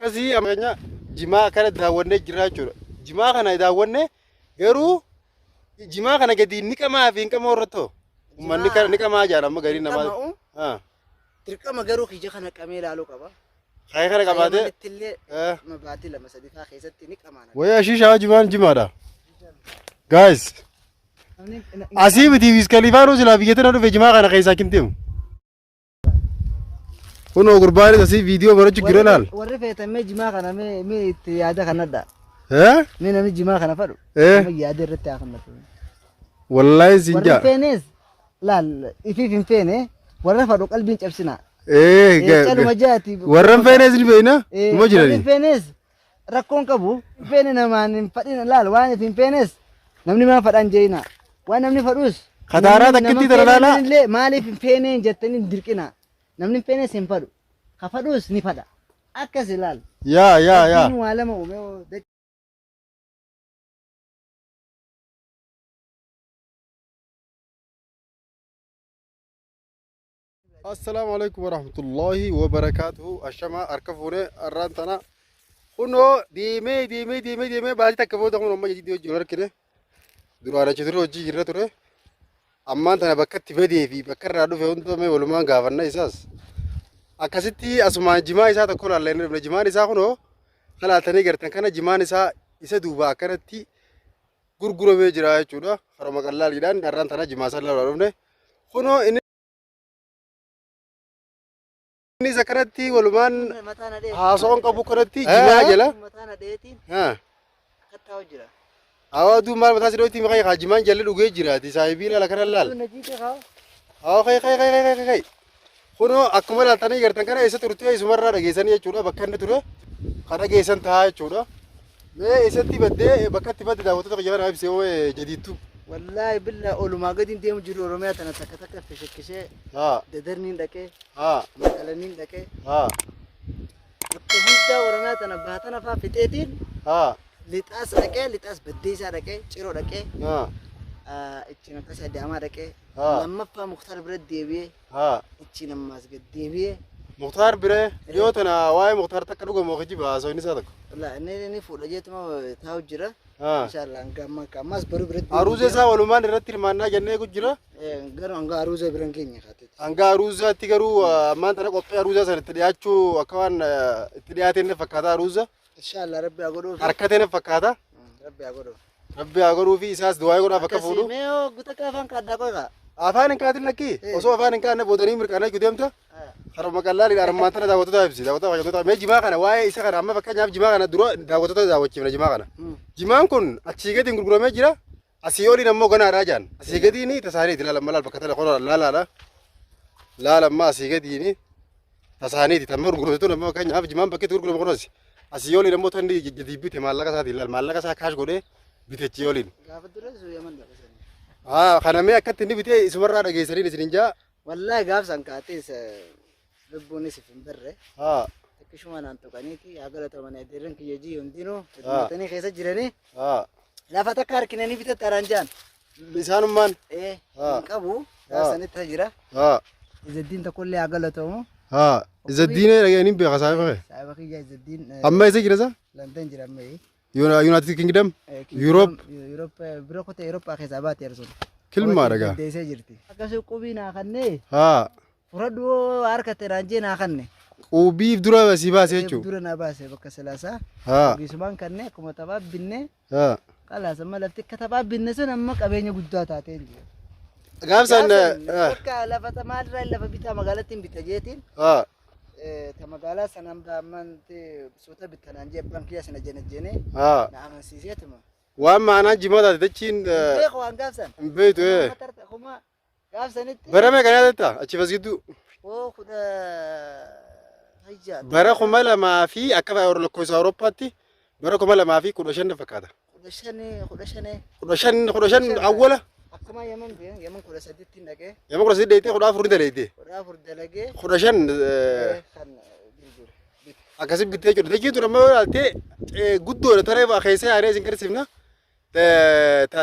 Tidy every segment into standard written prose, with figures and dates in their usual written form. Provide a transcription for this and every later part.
Akkasii amma keenya jimaa kana daawwannee jirra jechuudha. Jimaa kana daawwannee garuu jimaa kana gadi ni qamaa fi hin qamaa irratti hoo? Uummanni kana ni qamaa jaala amma gariin namaa. Qama'u Ah. dirqama garuu kiyya kana qamee ilaaluu qaba. Kaayee kana qabaatee. Yamanitti illee Eh. baatii 2 3 faa keessatti ni qamaana. Wayii ashiishaa jimaan jimaadha. Guys, asii miti Wiz Khalifaanuu silaa biyya tana dhufe jimaa kana keessaa kin deemu. Kunoo gurbaanis asii viidiyoo barachu jira laal. Warri feetan mee jimaa kana mee mee itti yaada kanadha. Eh? Mee namni jimaa kana fadhu. Eh? Nama yaada irratti haa kannatu. Wallaahi sin Warri jaa. feenes laal ifiif hin feene warra fadhu qalbiin cabsina. Eh, Caluma jaati. Warra hin feenes ni beekna. Numa Warri jirani. feenes rakkoon qabu hin feene namaan hin fadhina laal waan if hin feenes namni maan fadhaan jeeyina waan namni fadhus Kataaraa namni- takkittii nama tana laalaa. feeneen illee maaliif hin feeneen jettanii hin dirqina namni hin feenes hin fadhu ka fadhus ni fadha akkas ilaal Yaa yaa yaa. Rabbiin waa lama uume oo Assalaamu alaikum warahmatullahi wabarakaatuhu. Ashamaa harka fuunee har'aan tana kunoo deemee deemee deemee deemee baatii takka booda kun amma jiddi hojii wal argine. Duraan achi ture hojii jirra ture. Ammaan tana bakka itti badee fi bakka irraa dhufe hunda mee walumaan gaafanna isaas. Akkasitti asumaan jimaa isaa tokko laallee inni dhufne jimaan isaa kunoo kalaaltanii gartan kana jimaan isaa isa duuba akkanatti gurguramee jira jechuudha. Karuma qallaaliidhaan har'aan tana jimaa isaa laalaa dhufne. Kunoo inni innis akkanatti walumaan haasawaan qabu kanatti jimaa jala. Awaa aduu maal mataa sidhootti maqaa kaa jimaan jalli dhugee jiraati saahibii laala kana laal. Awaa kai kai kai kai kai kai. Kunoo akkuma laaltanii gartan kana eessa turte isumarraa dhageessanii jechuudha bakka inni ture kan dhageessan ta'a jechuudha. Mee eessatti baddee bakka itti badde daawwattoota kiyya kana ibsee hoo jadiittu. Wallaahi billaa olumaa gadi deemu jiru Oromiyaa tana takka takka fishikkishee Haa dadarniin dhaqee haa maqalaniin dhaqee haa bakka hundaa Oromiyaa tana baatana faa fixeetiin haa lixaas dhaqee lixaas baddeessaa dhaqee ciroo dhaqee haa ittiin akkas adaamaa dhaqee Haa. lammaffaa Muktaar bira deebi'ee haa. ittiin ammaas gad deebi'ee Muktaar biree dhiyoo tana waa'ee Muktaar takka dhugamoo kijiba haasawni isaa tokko. Wallaahi inni ni fuudha jeetuma taa'u jira. Haa. Inshallah hanga amma akka ammas baruu biratti. Aruuza isaa walumaan irratti hirmaannaa jennee eegu jira. Garuu hanga aruuza bira hin geenye kaateeti. Hanga aruuzaatti garuu ammaan tana qophii aruuzaa sana itti dhiyaachuu akka waan itti dhiyaateen na fakkaata aruuza. Inshallah rabbi haa godhuuf. Harkatee na fakkaata. Rabbi haa godhuuf. Rabbi haa godhuu fi isaas du'aa godhaaf akka fuudhu. Mee hoo guta akka afaan kaaddaa qofa. Afaan hin kaatin lakkii osoo afaan hin kaanne boodanii mirqaanaa jechuu deemta. Haruma qallaaliidha armaan tana daawwattoota ibsi daawwattoota kabajamtoota mee jimaa kana waa'ee isa kana amma fakkeenyaaf jimaa kana dura daawwattoota daawwachiifna jimaa kana. Jimaan kun achii gadiin gurguramee jira asii oliin ammoo ganaadhaa jaan asii gadiin tasaaniiti laala amma laal bakka tana qola laalaadha laala amma asii gadiin tasaaniiti tamma gurguramte tun amma fakkeenyaaf jimaan bakki itti gurguramu kun asi asii oliin ammoo tanni gadi bite maallaqa isaatiin laal maallaqa isaa kaash godhee bite achii oliin. Gaafa dura yaman dhaqasanii. Haa kana mee akkatti inni bitee isumarraa dhageessaniin isin hin jaa. Wallaahi gaaf san kaatees lubbuunis if hin barre. Haa. Xiqqishuma naan tuqaniiti haa galatoomanii adeerran kiyya jii hundinuu hirmaatanii keessa jiranii Haa. lafa takka harkinanii bitatte araan jaan. Isaanummaan. Ee Haa. hin qabu gaaf sanitti jira. Haa. Izaddiin tokkollee haa galatoomu. Haa. Izaddiin dhaga'anii beeka saahiba kee. Saahiba kiyya Izaddiin Amma eessa jira isa? Landan jira amma. United Kingdom? Europe? Europe bira kutee Eurooppaa keessaa baate yeroo sun. Kilmaa dhagaa. Deessee jirti. Akkasii qubii naa kannee Haa. fudhadhu harka ta'e jee naa kanne. Qubii dura si baase jechuudha. Dura naa baase bakka silaasaa. Haa. Ogeessumaan kannee akkuma taphaa binne Haa. qalaas amma lafti akka taphaa binne sun amma qabeenya guddaa taatee hin jiru. Gaaf san. Bakka lafa maalirraa lafa bitaa magaalatti hin bita jeetiin. Haa. Ta magaalaa sanaan ammanti suuta bittanaan jee abbaan kiyya sana jenajjenee Haa. na amansiiseetuma. Waan maanaan jimaa taate dachiin Beeku waan gaafsan. hin beektu ee. Kuma gaafsanitti. Bara meeqa yaadatta achi as gidduu? Hoo kudha hayya. Bara 2000 fi akka lakkoofsa Awurooppaatti bara 2015 fakkaata. 15 15. 15 15 awwala. Akkuma Yaman bee Yaman 18tti dhaqee. Yaman 18 deeytee 14 ni daleeyte. 14 dalagee. 15 kan gurgure. Akkasi bittee jechuudha. Dachiin tun amma yoo ilaalte guddoodha taree keessa yaadee isin garsiifna.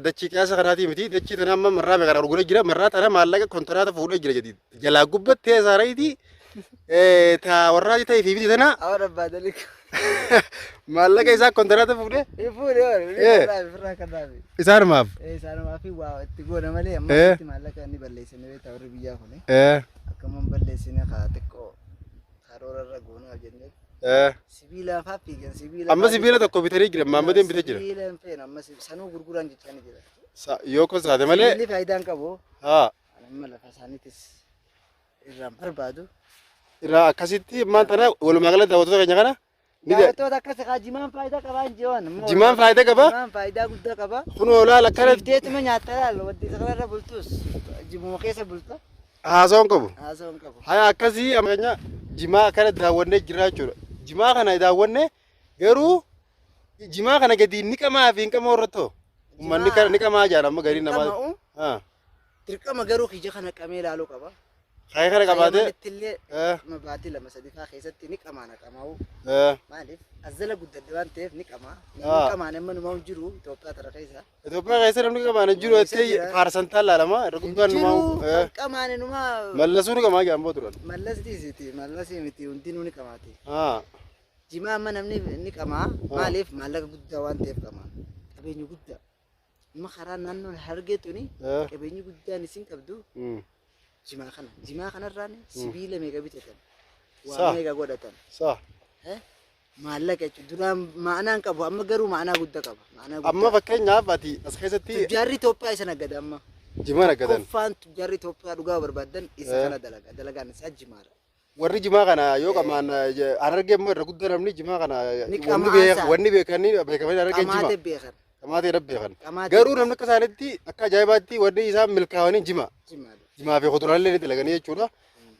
Dachii qiyaasa kanaatii miti. Dachii tana amma marraa meeqa gurguree jira. Marraa tana maallaqa kontiraata fuudhee jira jedhi. Jalaa gubbattee saarayitii ta warraati ta'ee fi biti tana. Awwa abbaa daliku. Maallaqa isaa kontiraata fuudhee Fuudhee hore Eh. ofirraa kannaafi. isaanumaaf. Isaanumaa fi waa itti goona malee amma Eh. itti maallaqa inni balleessine beektaa warri biyyaa kuni. Eh, Akkuma hin balleessine haa xiqqoo karoora irra goonaaf jennee eh. sibiila faa fiigan sibiila. Amma sibiila tokko bitanii jira. Maammadeen bitee jira. Sibiila hin feenu amma sanuu gurguraan jechaa ni jira. Yoo konsaate malee. Sibiilli faayidaa hin qabu. Haa. Amma lafa isaaniitis irraan barbaadu. Irraa akkasitti ammaan tana walumaa galatti daawwattoota keenya kana ni Daawwattoota akkas haa jimaan faayidaa qabaa hin jiran. Jimaan faayidaa qaba? Jimaan faayidaa guddaa qaba. Kunoo laal akkana Ifteetuma nyaatta laal wanti isa kanarra bultus jimuma keessa bulta haasawaan qabu. haasawaa hin qabu. Haya akkasii amma keenya jimaa akkana daawwannee jirra jechuudha. Jimaa kana daawwannee garuu jimaa kana gadi ni qamaa fi hin qamoo irratti hoo? Uummanni kana ni qamaa jaan amma gariin namaa. Qama'u Haa. dirqama garuu ija kana qamee ilaaluu qaba. Kaya kana qabaatee. Yamanitti illee Eh, baatii lama sadii fa'aa keessatti ni qamaa naqamaa'u. eh. Maaliif azzala guddadhe waan ta'eef ni qamaa. Ah. Namni qamaan amma numaa hin jiru Itoophiyaa tana keessa. Itoophiyaa keessa namni qamaan hin jiru Keessa jettee jira. paarsantaan laalama irra guddaan Jiru numaa. kan qamaane numaa Mallasuu ni qamaa jaan boo turan. mallas dhiisiti mallasii miti hundinuu ni qamaati. Haa. Jimaa amma namni ni qamaa maaliif maallaqa guddaa waan ta'eef qamaa. Qabeenya guddaa. Amma karaa naannoon Harargee tuni Eh. qabeenyi guddaan isin qabdu Mm. jimaa kana. Jimaa kanarraan sibiila meeqa bitatan? Sa. Waa meeqa godhatan? Sa. Eh? Maallaqa jechuudha. Duraan ma'anaa hin qabu amma garuu ma'anaa guddaa qaba. Ma'anaa Amma guddaa. fakkeenyaaf ati as keessatti Tujjaarri Itoophiyaa isa nagada amma. jimaa naggadan. Qoffaan tujjaarri Itoophiyaa dhugaa barbaadan isa Eh. kana dalaga. Dalagaan isaa jimaadha. Warri jimaa kana yoo qamaan Harargee immoo irra guddaa namni jimaa kana Ni wanni qamaa isaa. wanni beekanii beekamanii Harargeen jimaa. Qamaatee beekan. Qamaatee irra beekan. Qamaatee Garuu namni akka isaanitti akka ajaa'ibaatti wanni isaan milkaa'anii jima. Jimaadha. Jimaa fi kuduraalee ni dalaganii jechuudha.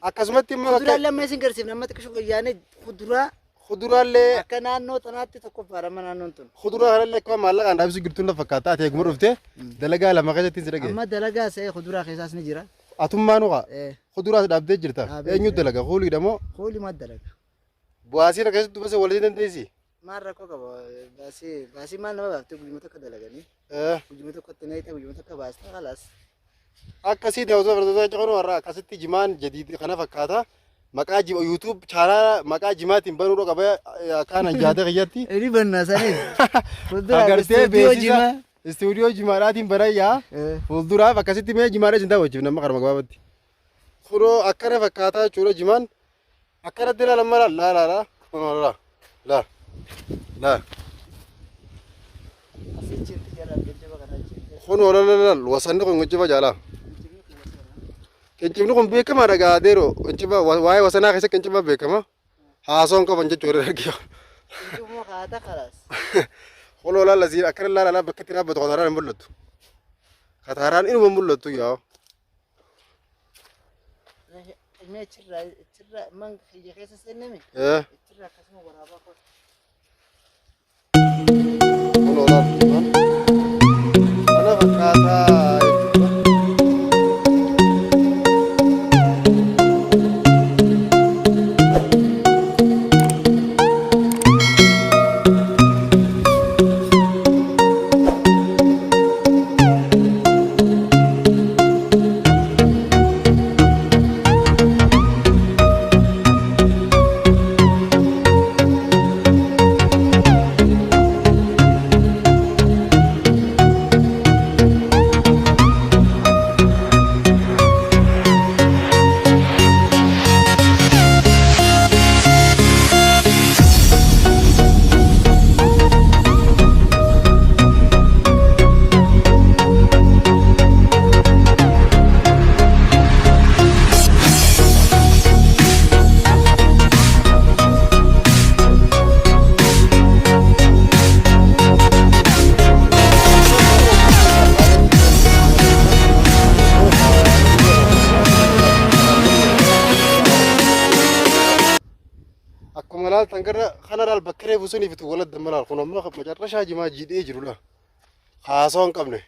Akkasumatti immoo bakka Kuduraalee amma isin garsiifna amma xiqqishu qayyaanee kuduraa kuduraalee akka naannoo tanaatti tokkoffaadha amma naannoon tun. kuduraa kanallee akkuma maallaqaan dhaabsuu jirtu na fakkaata. Ati eeguma dhufte dalagaa lama keessatti si dhagaye. Amma dalagaa sa'ee kuduraa keessaas ni jira. Atummaa nuqa Eh, kuduraas dhaabdee jirta. Dhaabee Eenyu jira. dalaga? Kuuliidha moo? Kuuli maa dalaga? Bu'aasii keessatti dubbase waliin dandeessi? Maal rakkoo qaba? Baasii baasii maal nama baaftee guyyuma tokko dalaganii Eh. guyyuma tokkotti naqxee guyyuma tokko baasta khalaas. Akkasii daawwattoota hordoftoota keenya kun warra akkasitti jimaan jadiid kana fakkaata. Maqaa jima YouTube chaanaa maqaa jimaatiin banuudha qaba akkaan jaatee kiyyatti. Inni bannaa saniif. Agartee beeksisa istuudiyoo jimaadhaatiin banayyaa fuulduraaf akkasitti mee jimaadha isin daawwachiif nama karuma gabaabatti. Kunoo akkana fakkaataa jechuudha jimaan akkanatti ilaalan mala laa laa laa kunoo laa laa laa kunoo laa laa laa wasanni kun qinciba jaalaa. Qincibni kun beekamaadha gaadeeroo qinciba waa'ee wasanaa keessa qinciba beekama. Haasoon qaban jechuudha argiyo. Qincibmoo kaata khalaas. Kunoo laa lasiin akkana laa laa bakka itti dhaabbatu kataaraan hin mul'attu. Kataaraan inuma mul'attu yaa. Mee achirraa achirraa man kiyya keessa seenname Eh. achirraa akkasuma waraabaa koo. Kunoo laa kana fakkaataa jechuudha. Akkuma laaltan gara kana laal bakka reefu suniif itti wal adda malaal kun ammoo macarrashaa jimaa jiidhee jiru laa. Haasawaa hin qabne.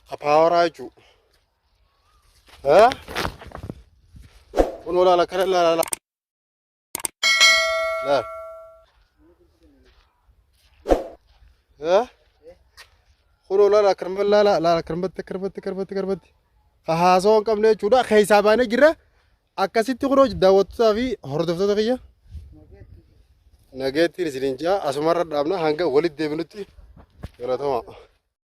Ka paawaraa jechuu. Kun olaala akkana laala laala. Laal. Kun olaala akkanuma laala laala akkanumatti akkanumatti akkanumatti akkanumatti. Ka haasawaa hin qabne jechuudha. Keessaa baanee jirra. Akkasitti kunoo daawwattootaa fi hordoftoota kiyya. Nageettiin isiniin jaa asumarra dhaabna hanga walitti deebinutti galatoomaa.